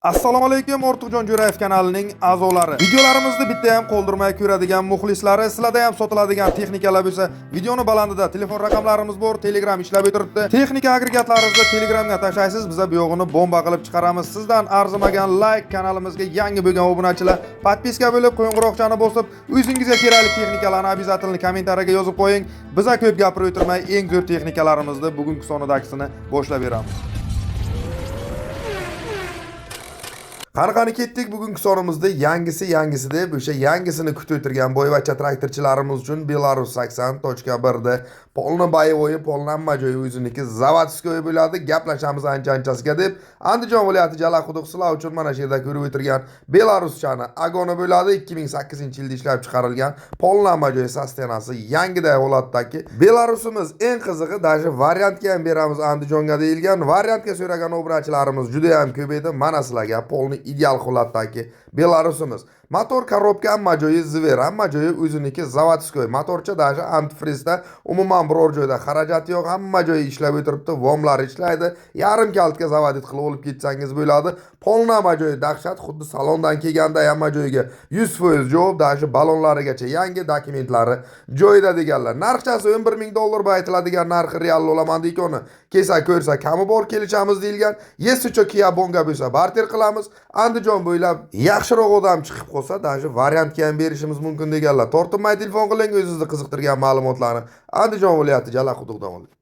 Assalomu alaykum, Ortiqjon Jo'rayev kanalining a'zolari. Videolarimizni bitta ham qoldirmay ko'radigan muxlislari, sizlarda ham sotiladigan texnikalar bo'lsa, videoni balandida telefon raqamlarimiz bor, Telegram ishlab o'tiribdi. Texnika agregatlaringizni Telegramga tashlaysiz, biza bu yog'ini bomba qilib chiqaramiz. Sizdan arzimagan like, kanalimizga yangi bo'lgan obunachilar подписка bo'lib, qo'ng'iroqchani bosib, o'zingizga kerakli texnikalarni обязательно kommentariyaga yozib qo'ying. Biza ko'p gapirib o'tirmay, eng zo'r texnikalarimizni bugungi sonidagisini boshlab beramiz. Qani qani ketdik bugungi sonimizda yangisi yangisi deb o'sha yangisini kutib o'tirgan boyvachcha traktorchilarimiz uchun Belarus 80.1 da полный боевой, полный hamma joyi o'ziniki заводской bo'ladi. Gaplashamiz ancha anchasiga deb Andijon viloyati Jalaquduq sizlar uchun mana shu yerda ko'rib o'tirgan Belaruschani agoni bo'ladi. 2008-yilda ishlab chiqarilgan, полный hamma joyi состояния si yangiday holatdagi Belarusimiz. Eng qizig'i, даже variantga ham beramiz Andijonga deyilgan. Variantga so'ragan obunachilarimiz juda ham ko'p edi. Mana sizlarga полный ideal holatdagi Belarusimiz. Motor, korobka, hamma joyi зверь, hamma joyi o'ziniki заводской. Motorcha даже antifrizda, umuman biror joyda xarajati yo'q, hamma joyi ishlab o'tiribdi, vomlari ishlaydi. Yarim kalitga заводить qilib olib ketsangiz bo'ladi. Полный hamma joyi dahshat, xuddi salondan kelganday hamma joyiga 100% javob, даже ballonlarigacha yangi, dokumentlari joyida deganlar. Narxchasi 11 ming dollar bu aytiladigan narxi, real olaman deykoni. Kelsa ko'rsa kami bor, kelishamiz deyilgan. Если что, Kia Bonga bo'lsa barter qilamiz. Andijon bo'ylab yaxshiroq odam chiqib qolsa, даже variantga ham berishimiz mumkin deganlar. Tortinmay telefon qiling, o'zingizni qiziqtirgan ma'lumotlarni Andijon viloyati Jalaquduqdan oling.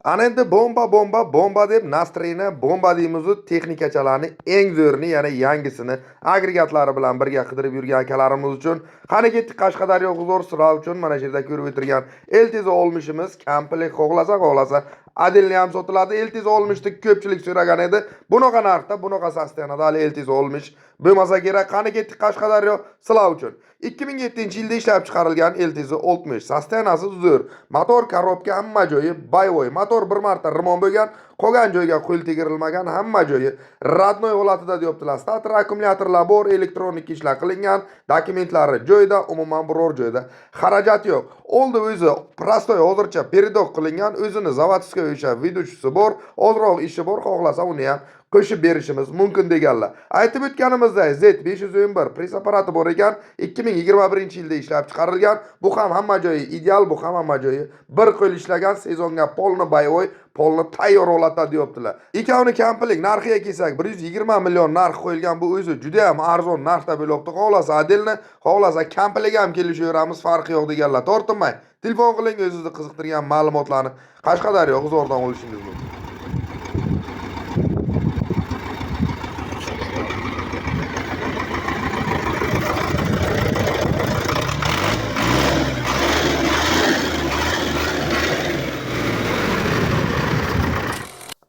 Ana endi bomba, bomba, bomba deb настроение bomba deymizu, texnikachalarni eng zo'rini, yana yangisini agregatlari bilan birga qidirib yurgan akalarimiz uchun qani ketdik Qashqadaryo G'uzor sizlar uchun mana shu yerda ko'rib o'tirgan LTZ olmishimiz komplekt, xohlasa xohlasa отдельно ham sotiladi. LTZ olmishni ko'pchilik so'ragan edi. Bunaqa narxda, bunaqa состояния da hali LTZ olmish bo'lmasa kerak. Qani ketdik Qashqadaryo sizlar uchun 2007-yilda ishlab chiqarilgan LTZ 60, состояния si zo'r. Motor, korobka, hamma joyi боевой. Motor bir marta remont bo'lgan, qolgan joyga qo'l tegirilmagan, hamma joyi родной holatida deyaptilar. Starter, akkumulyatorlar bor, elektronik ishlar qilingan, dokumentlari joyida, umuman biror joyda xarajat yo'q. Oldi o'zi простой, hozircha передок qilingan, o'zini заводской o'sha ведущий si bor, ozroq ishi bor, xohlasa uni ham qo'shib berishimiz mumkin deganlar. Aytib o'tganimizdek, Z511 press apparati bor ekan, 2021-yilda ishlab chiqarilgan. Bu ham hamma joyi ideal, bu ham hamma joyi bir qo'l ishlagan, sezonga полный боевой, полный tayyor holatda deyaptilar. Ikkovini komplekt narxiga kelsak, 120 million narx qo'yilgan, bu o'zi juda ham arzon narxda bo'lyapti. Xohlasa отдельно, xohlasa komplekt ham kelishaveramiz, farqi yo'q deganlar. Tortinmay telefon qiling, o'zingizni qiziqtirgan ma'lumotlarni Qashqadaryo G'uzordan olishingiz mumkin.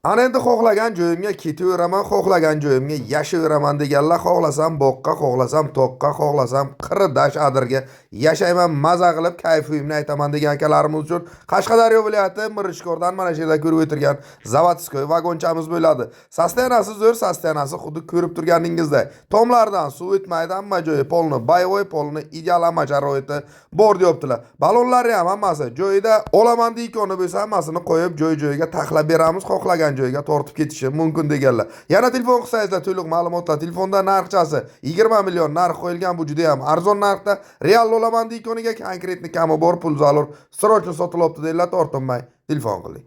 Ana endi xohlagan joyimga ketaveraman, xohlagan joyimga yashayveraman deganlar, xohlasam boqqa, xohlasam toqqa, xohlasam qiri dash adirga yashayman, maza qilib kayfimni aytaman degan akalarimiz uchun Qashqadaryo viloyati Mirishkordan mana shu yerda ko'rib o'tirgan заводской vagonchamiz bo'ladi. Состояния si zo'r, состояния si xuddi ko'rib turganingizday. Tomlardan suv o'tmaydi, hamma joyi полный боевой, полный ideal, hamma sharoiti bor deyaptilar. Ballonlari ham hammasi joyida. Olaman deykoni bo'lsa, hammasini qo'yib joy-joyiga taxlab beramiz, xohlagan joyga tortib ketishi mumkin deganlar. Yana telefon qilsangizlar to'liq ma'lumotlar telefonda. Narxchasi 20 million narx qo'yilgan, bu juda ham arzon narxda. Real olaman deykoniga конкретный kami bor, pul zarur, срочно sotilyapti dedilar, tortinmay telefon qiling.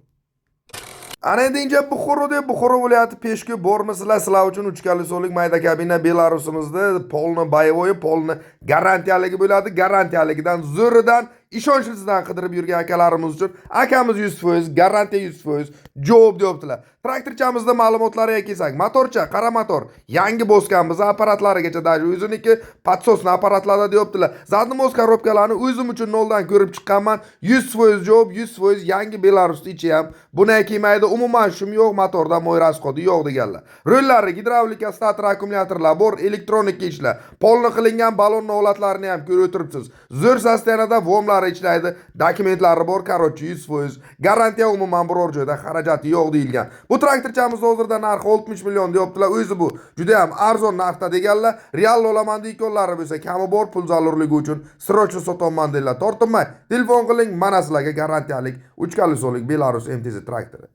Ana endi inja Buxoro deb Buxoro viloyati Peshku bormisizlar, sizlar uchun uch колесо lik mayda kabina Belarusimizda полный боевой, полный garantiyaligi bo'ladi. Garantiyaligidan, zo'ridan, ishonchlisidan qidirib yurgan akalarimiz uchun akamiz 100% garantiya, 100% javob deyaptilar. Traktorchamizda ma'lumotlariga kelsak, motorcha qara motor, yangi bosganmiz, apparatlarigacha даже o'ziniki подсосный apparatlarda deyaptilar. Задний мост, korobkalarni o'zim uchun noldan ko'rib chiqqanman. 100% javob, 100% yangi Belarusni ichi ham buni kelmaydi. Umuman shum yo'q, motorda мой расход i yo'q deganlar. Rollari gidravlika, starter, akkumulyatorlar bor, elektronik ishlar. Полный qilingan, ballon holatlarini ham ko'rib o'tiribsiz. Zo'r состояния da, vomlari ishlaydi, dokumentlari bor, короче, 100% garantiya, umuman biror joyda xarajati yo'q deyilgan. Bu traktorchamiz hozirda narxi 60 million deyaptilar. O'zi bu juda ham arzon narxda deganlar. Real olaman deykonlari bo'lsa, kami bor, pul zarurligi uchun срочно sotaman dedilar. Tortinmay telefon qiling, mana sizlarga garantiyalik uch колесо lik Belarus MTZ traktori.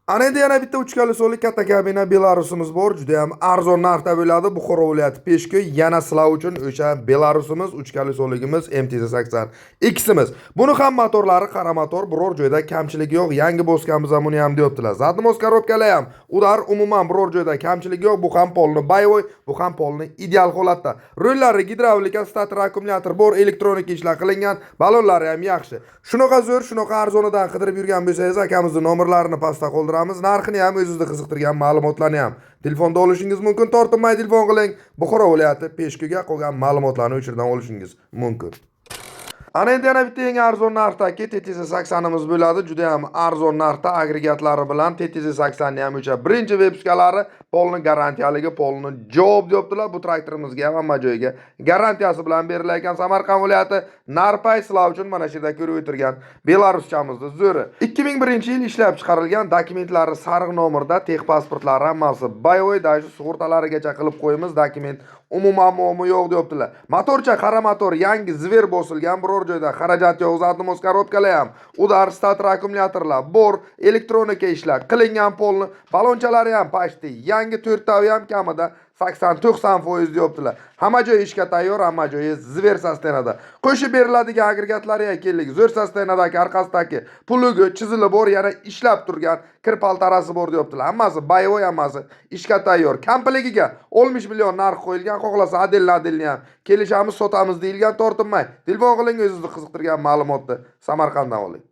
Ana endi yana bitta uch kolesoli katta kabina Belarusimiz bor. Juda ham arzon narxda bo'ladi. Buxoro viloyati, Peshko'y. Yana sizlar uchun o'sha Belarusimiz, uch kolesoligimiz, MTZ 80 X'imiz. Buni ham motorlari qara motor, biror joyda kamchilik yo'q. Yangi bosganmiz ham buni ham deyaptilar. Задний мост, korobkalar ham ular, umuman biror joyda kamchilik yo'q. Bu ham полный боевой, bu ham полный ideal holatda. Rullari gidravlika, starter, akkumulyator bor, elektronika ishlar qilingan, balonlari ham yaxshi. Shunaqa zo'r, shunaqa arzonidan qidirib yurgan bo'lsangiz, akamizni nomerlarini pastda qoldiramiz. Narxini ham, o'zingizni qiziqtirgan ma'lumotlarni ham telefonda olishingiz mumkin. Tortinmay telefon qiling. Buxoro viloyati, Peshko'yga qolgan ma'lumotlarni o'sha yerdan olishingiz mumkin. Ana endi yana bitta eng arzon narxdagi TTZ 80imiz bo'ladi. Juda ham arzon narxda agregatlari bilan TTZ 80 ni ham o'sha birinchi выпуска lari, полный garantiyaligi, полный javob deyaptilar. Bu traktorimizga ham hamma joyga garantiyasi bilan berilar ekan. Samarqand viloyati, Narpay, sizlar uchun mana shu yerda ko'rib o'tirgan Belaruschamizni zo'ri. 2001-yil ishlab chiqarilgan, dokumentlari sariq nomerda, texpasportlari hammasi боевой, даже sug'urtalarigacha qilib qo'yamiz, dokument umuman muammo yo'q deyaptilar. Motorcha qara motor, yangi зверь bosilgan, biror joyda xarajat yo'q, задний мост, korobkalar ham удар, starter, akkumulyatorlar bor, elektronika ishlar qilingan полный, balonchalari ham почти yangi, to'rttavi ham kamida 80-90% deyaptilar. Hamma joyi ishga tayyor, hamma joyi зверь состояние da. Qo'shib beriladigan agregatlariga keldik. Zo'r состояние dagi orqasidagi плуг i chizili bor, yana ishlab turgan kirpaltarasi bor deyaptilar. Hammasi боевой, hammasi ishga tayyor. Kompligiga 60 million narx qo'yilgan, xohlasa отдельно отдельно ham kelishamiz, sotamiz deyilgan, tortinmay. Telefon qiling, o'zingizni qiziqtirgan ma'lumotni Samarqanddan oling.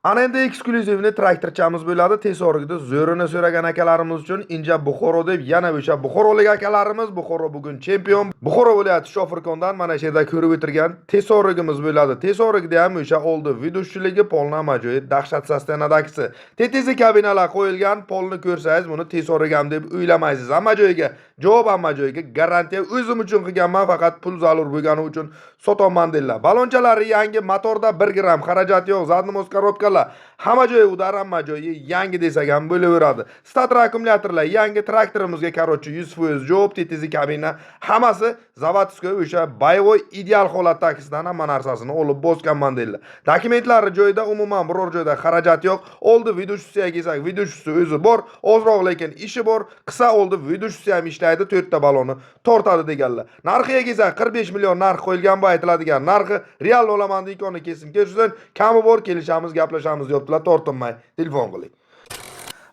Ana endi эксклюзивный traktorchamiz bo'ladi. Tez orada zo'rini so'ragan akalarimiz uchun Inja Buxoro deb yana o'sha buxorolik akalarimiz, Buxoro bugun chempion. Buxoro viloyati, Shofirkondan mana shu yerda ko'rib o'tirgan tesorigimiz bo'ladi. Tesorigida ham o'sha oldi ведущий ligi, polni joyi dahshat состояние dagisi. TTZ kabinalar qo'yilgan, polni ko'rsangiz buni tesorig ham deb o'ylamaysiz. Hamma joyiga javob, hamma joyiga garantiya, o'zim uchun qilganman, faqat pul zarur bo'lgani uchun sotaman dedilar. Balonchalari yangi, motorda 1 gram xarajat yo'q, задний мост, korobkalar hamma joyi удар, hamma joyi yangi desak ham bo'laveradi. Starter, akkumulyatorlar yangi, traktorimizga, короче, 100% javob, TTZ kabina hammasi заводской, o'sha боевой ideal holatdagisidan hamma narsasini olib bosganman dedilar. Dokumentlari joyida, umuman biror joyda xarajat yo'q. Oldi ведущий siga kelsak, ведущий si o'zi bor, ozroq lekin ishi bor. Qisa oldi ведущий si ham ishlaydi, to'rtta balonni tortadi deganlar. Narxiga kelsak, 45 million narx qo'yilgan, bu aytiladigan narxi, real olaman deykonni kesim kelsin, kami bor, kelishamiz, gaplashamiz deyaptilar, tortinmay telefon qiling.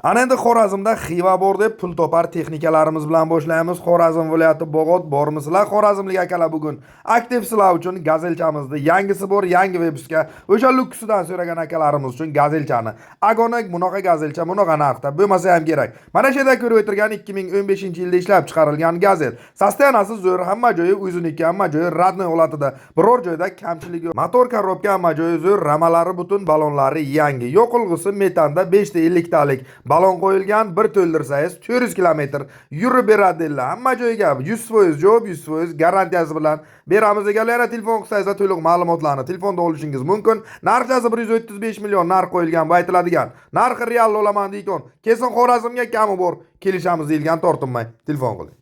Ana endi Xorazmda Xiva bor deb pul topar texnikalarimiz bilan boshlaymiz. Xorazm viloyati, Bog'ot, bormisizlar? Xorazmlik akalar, bugun aktiv sizlar uchun gazelchamizni yangisi bor, yangi выпуска. O'sha luksidan so'ragan akalarimiz uchun gazelchani. Agonak bunaqa gazelcha bunaqa narxda bo'lmasa ham kerak. Mana shu yerda ko'rib o'tirgan 2015-yilda ishlab chiqarilgan gazel. Состояние si zo'r, hamma joyi o'ziniki, hamma joyi родной holatida. Biror joyda kamchilik yo'q. Motor, korobka hamma joyi zo'r, ramalari butun, balonlari yangi. Yoqilg'isi metanda 5 ta 50 talik balon qo'yilgan, bir to'ldirsangiz 400 kilometr yurib beradi dedilar. Hamma joyga 100% javob, 100% garantiyasi bilan beramiz deganlar. Yana telefon qilsangiz to'liq ma'lumotlarni telefonda olishingiz mumkin. Narxchasi 135 million narx qo'yilgan, bu aytiladigan narxi, real olaman deykon kelsin Xorazmga, kami bor, kelishamiz deyilgan, tortinmay telefon qiling.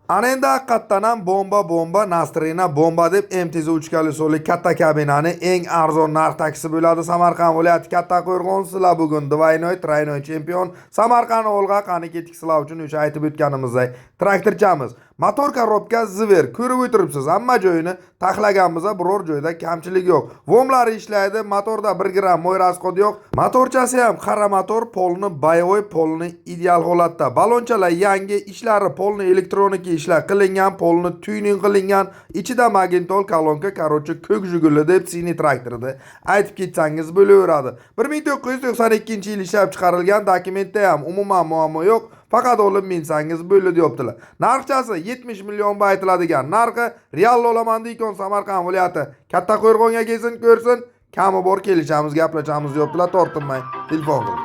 Ana endi haqiqatdan ham bomba, bomba, настроение bomba deb MTZ 3 колесо li katta kabinani eng arzon narxdagisi bo'ladi. Samarqand viloyati, Kattaqo'rg'on, sizlar bugun двойной, тройной chempion. Samarqand, Olg'a, qani ketdik, sizlar uchun o'sha aytib o'tganimizdek traktorchamiz. Motor, korobka зверь, ko'rib o'tiribsiz, hamma joyini taxlaganmiz, biror joyda kamchilik yo'q. Vomlari ishlaydi, motorda 1 gram moy расход yo'q. Motorchasi ham qara motor, полный боевой, полный ideal holatda. Balonchalar yangi, ishlari полный elektronika ishlar qilingan, полный tuning qilingan. Ichida magnitol, kolonka, короче, ko'k Jiguli deb синий traktorda aytib ketsangiz bo'laveradi. 1992-yil ishlab chiqarilgan, dokumentda ham umuman muammo yo'q. Faqat olib minsangiz bo'ldi deyaptilar. Narxchasi 70 million bu aytiladigan narxi, real olaman deykon Samarqand viloyati Kattaqo'rg'onga kelsin, ko'rsin, kami bor, kelishamiz, gaplashamiz deyaptilar, tortinmay telefon qiling.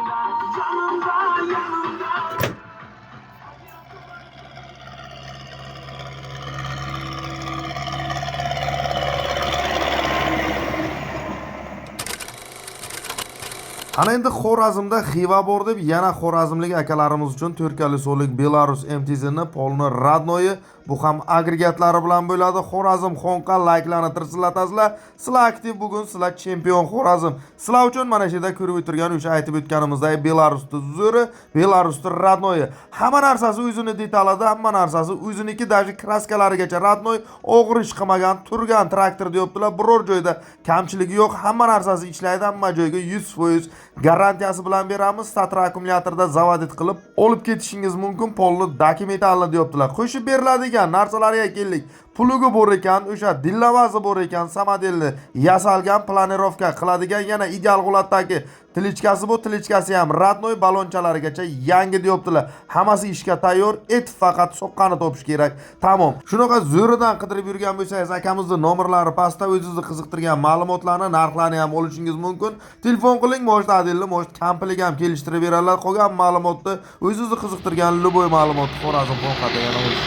Yanımda, yanımda. Ana endi Xorazmda Xiva bor deb yana xorazmlik akalarimiz uchun to'rt колесо lik Belarus MTZni полный родной i. Bu ham agregatlari bilan bo'ladi. Xorazm Xonqa layklarni tirsillatasizlar. Sizlar aktiv bugun, sizlar chempion Xorazm. Sizlar uchun mana shu yerda ko'rib o'tirgan o'sha aytib o'tganimizdek Belarusni zo'ri, Belarusni родной. Hamma narsasi o'zini detalida, hamma narsasi o'ziniki, даже kraskalarigacha родной, og'ir ish qilmagan, turgan traktor deyaptilar. Biror joyda kamchiligi yo'q, hamma narsasi ishlaydi, hamma joyga 100% garantiyasi bilan beramiz. Starter akkumulyatorda заводить qilib olib ketishingiz mumkin. Полный документальный deyaptilar. Qo'shib beriladigan narsalarga keldik. Plugi bor ekan, o'sha dillamasi bor ekan, самодельный yasalgan, планировка qiladigan, yana ideal holatdagi тележка si bu, тележка si ham родной, balonchalarigacha yangi deyaptilar. Hammasi ishga tayyor, et faqat soqqani topish kerak. Tamom. Shunaqa zo'ridan qidirib yurgan bo'lsangiz, akamizni nomerlari pastda, o'zingizni qiziqtirgan ma'lumotlarni, narxlarni ham olishingiz mumkin. Telefon qiling, может отдельно, может komplekt ham kelishtirib beradilar. Qolgan ma'lumotni, o'zingizni qiziqtirgan любой ma'lumotni Xorazm Xonqada yana olish.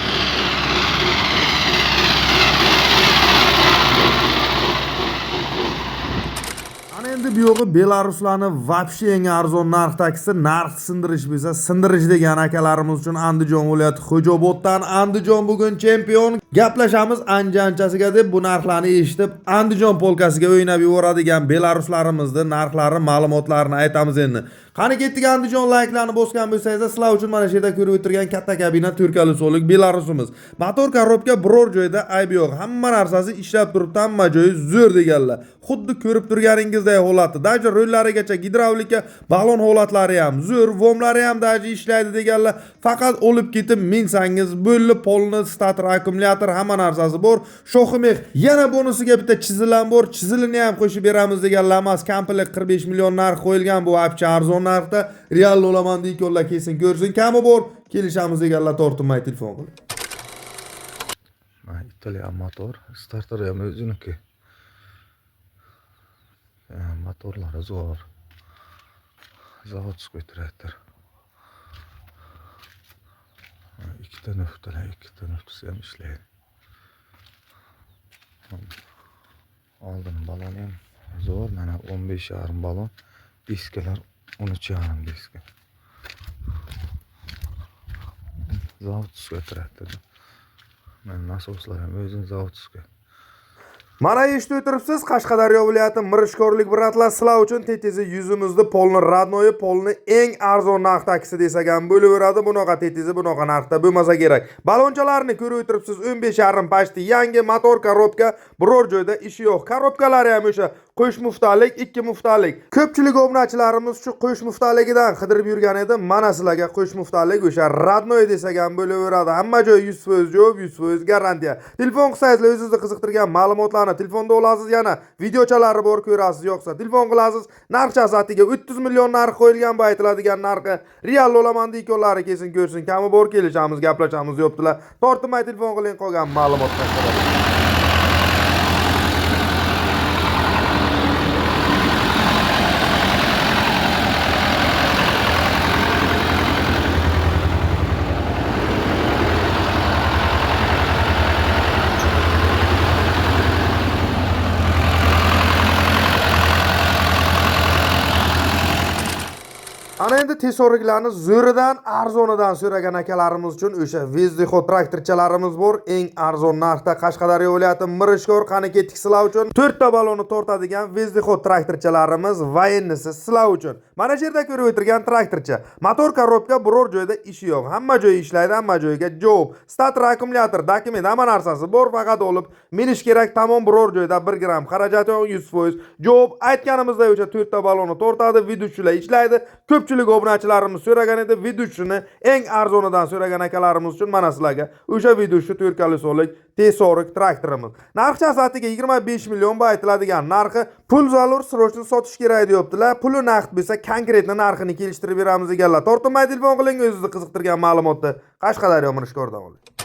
Ana endi bu yo'g'i Belaruslarni вообще eng arzon narxdagisi, narx sindirish bo'lsa, sindirish degan akalarimiz uchun Andijon viloyati Xo'joboddan. Andijon bugun chempion. Gaplashamiz ancha-anchasiga deb bu narxlarni eshitib Andijon polkasiga o'ynab yuboradigan belaruslarimizni narxlari, ma'lumotlarini aytamiz endi. Qani ketdik. Andijon layklarni bosgan bo'lsangiz, sizlar uchun mana shu yerda ko'rib o'tirgan katta kabina turkali so'lik Belarusimiz. Motor, korobka biror joyda aybi yo'q. Hamma narsasi ishlab turibdi, hamma joyi zo'r deganlar. Xuddi ko'rib turganingizdek holati. Даже rollarigacha gidravlika, balon holatlari ham zo'r, vomlari ham даже ishlaydi deganlar. Faqat olib ketib minsangiz bo'ldi, полный starter akkumulyator, hamma narsasi bor. Shoximeh yana bonusiga bitta chizil ham bor. Chizilini ham qo'shib beramiz deganlar emas. Komplekt 45 million narx qo'yilgan, bu вообще arzon narxda. Real olaman deykonlar kelsin, ko'rsin, kami bor. Kelishamiz deganlar tortinmay telefon qiling. Ha, Italiya motor, starteri ham o'ziniki. Ha, motorlari zo'r. Заводской traktor. Ha, ikkita nuftalar, ikkita nuftasi ham ishlaydi. Ha, oldin baloni ham zo'r, mana 15,5 balon, diskalar 13,5 diska. Заводской traktor. Mana nasoslar ham o'zini заводской. Mana eshitib o'tiribsiz, Qashqadaryo viloyati Mirishkorlik брат lar, sizlar uchun TTZ yuzimizni полный родной, полный eng arzon narxdagisi desak ham bo'laveradi. Bunaqa TTZ bunaqa narxda bo'lmasa kerak. Balonchalarni ko'rib o'tiribsiz, 15,5 почти yangi, motor, korobka biror joyda ishi yo'q. Korobkalari ham o'sha qo'sh muftalik, ikki muftalik. Ko'pchilik obunachilarimiz shu qo'sh muftaligidan qidirib yurgan edi. Mana sizlarga qo'sh muftalik o'sha родной desak ham bo'laveradi. Hamma joy 100% javob, 100% garantiya. Telefon qilsangizlar, o'zingizni qiziqtirgan ma'lumotlarni telefonda olasiz, yana videochalari bor, ko'rasiz, yo'qsa telefon qilasiz. Narxchasi atiga 30 million narx qo'yilgan, bu aytiladigan narxi. Real olaman deykonlari kelsin, ko'rsin, kami bor, kelishamiz, gaplashamiz yo'qdilar. Tortinmay telefon qiling, qolgan ma'lumot Qashqadaryo. Ana endi tesoriklarni zo'ridan, arzonidan so'ragan akalarimiz uchun o'sha вездеход traktorchalarimiz bor. Eng arzon narxda Qashqadaryo viloyati Mirishkor, qani ketdik, sizlar uchun to'rtta balonni tortadigan вездеход traktorchalarimiz, военный si sizlar uchun. Mana shu yerda ko'rib o'tirgan traktorcha. Motor, korobka biror joyda ishi yo'q. Hamma joyi ishlaydi, hamma joyga javob. Starter akkumulyator, dokument, hamma narsasi bor, faqat olib minish kerak, tamom, biror joyda 1 gram xarajat yo'q, 100% javob. Aytganimizdek o'sha to'rtta balonni tortadi, ведущий lar ishlaydi. Ko'pchilik obunachilarimiz so'ragan edi, ведущий ni eng arzonidan so'ragan akalarimiz uchun mana sizlarga o'sha ведущий to'rtkali so'lik T40 traktorimiz. Narxchasi atiga 25 million, bu aytiladigan narxi, pul zarur, срочно sotish kerak deyaptilar. Puli naqd bo'lsa, конкретно narxini kelishtirib beramiz deganlar. Tortinmay telefon qiling, o'zingizni qiziqtirgan ma'lumotni Qashqadaryo Mirishkordan oling.